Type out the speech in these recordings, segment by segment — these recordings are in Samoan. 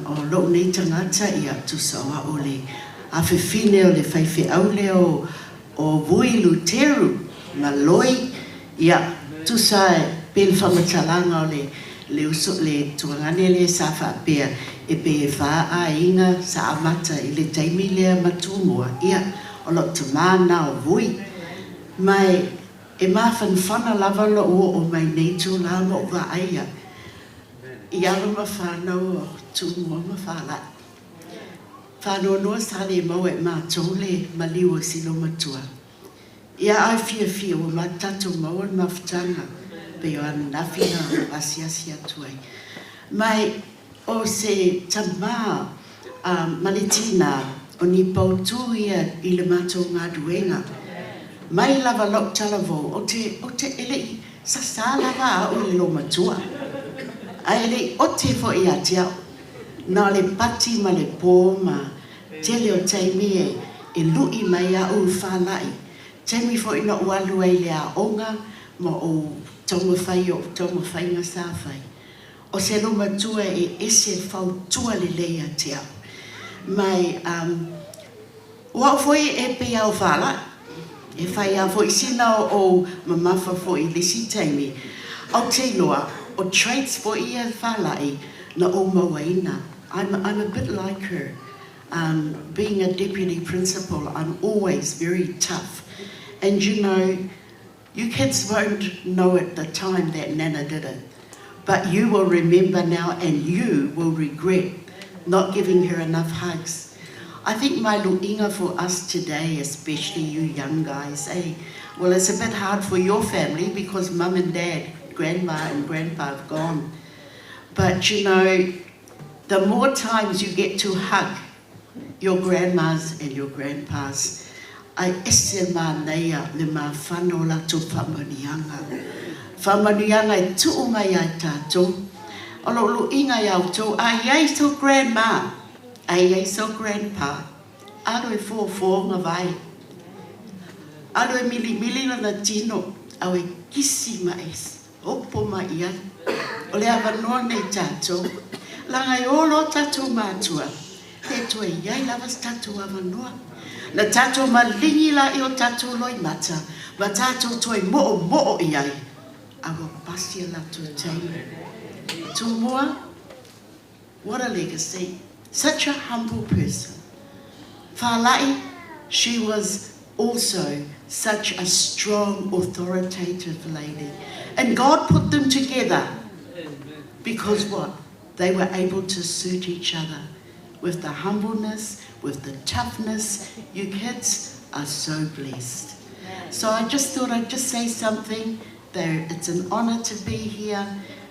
O lou nei tagata, ia, tusa o au o le afafine o le faifeau lea o Vui Luteru ma Loi, ia, tusa pe le faamatalaga o le uso le tuagane lea sa faapea e pei e fa aiga sa amata i le taimi lea ma Tumua, ia, o lou tamā lena o Vui. Ma e mafanafana lava lou oo mai nei itulā ma ou vaai au i alo ma fanau o Tumua ma Falai. Faanoanoa sa le maua e matou le maliu o si loomatua. Ia ae fiafia ua tatou maua le mafutaga pei o ananafi na asiasi atu ai. Ma o se tamā ma le tinā o ni pautū ia i le matou galuega. Mai lava lou talavou, ou te e lei sasā lava au i le loomatua. Ae le i ote foi ia te au. Na o le pati ma le pō ma tele o taimi e lui mai au Falai. Taimi foi na ou alu ai i le aoga ma ou taumafai o taumafaiga sa fai. O se loomatua e ese fautua lelei ia te au. Ma o au foi e pei au Falai. E fai a foi sina o mamafa foi i le isi taimi. Ou te iloa, o traits foi ia Falai na ou mauaina. I'm a bit like her. Being a deputy principal, I'm always very tough. And you kids won't know at the time that Nana did it. But you will remember now and you will regret not giving her enough hugs. I think my luiga for us today, especially you young guys, eh? Well, it's a bit hard for your family because Mum and Dad, Grandma and Grandpa have gone. But the more times you get to hug your grandmas and your grandpas, ae ese manaia le mafana o latou faamanuiaga. Faamanuiaga e tuu mai ai tatou. O lou luiga ia outou, a i ai sou grandma, a i ai sou grandpa, alu e fofo gavae. Alu e milimili lana tino, au e kisi ma e opo mai i ai. O le avanoa nei tatou. Laga e olo tatou matua, le toe i ai lava se tatou avanoa. Na tatou maligi la i o tatou loimata, ma tatou toe mo'omo'o i ai. A ua pasi a latou taimi. Tumua, what a legacy. Such a humble person. Falai, she was also such a strong, authoritative lady. And God put them together because what? They were able to suit each other with the humbleness, with the toughness. You kids are so blessed. So I just thought I'd just say something. There, it's an honor to be here,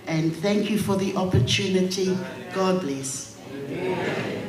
and thank you for the opportunity. God bless. Amen.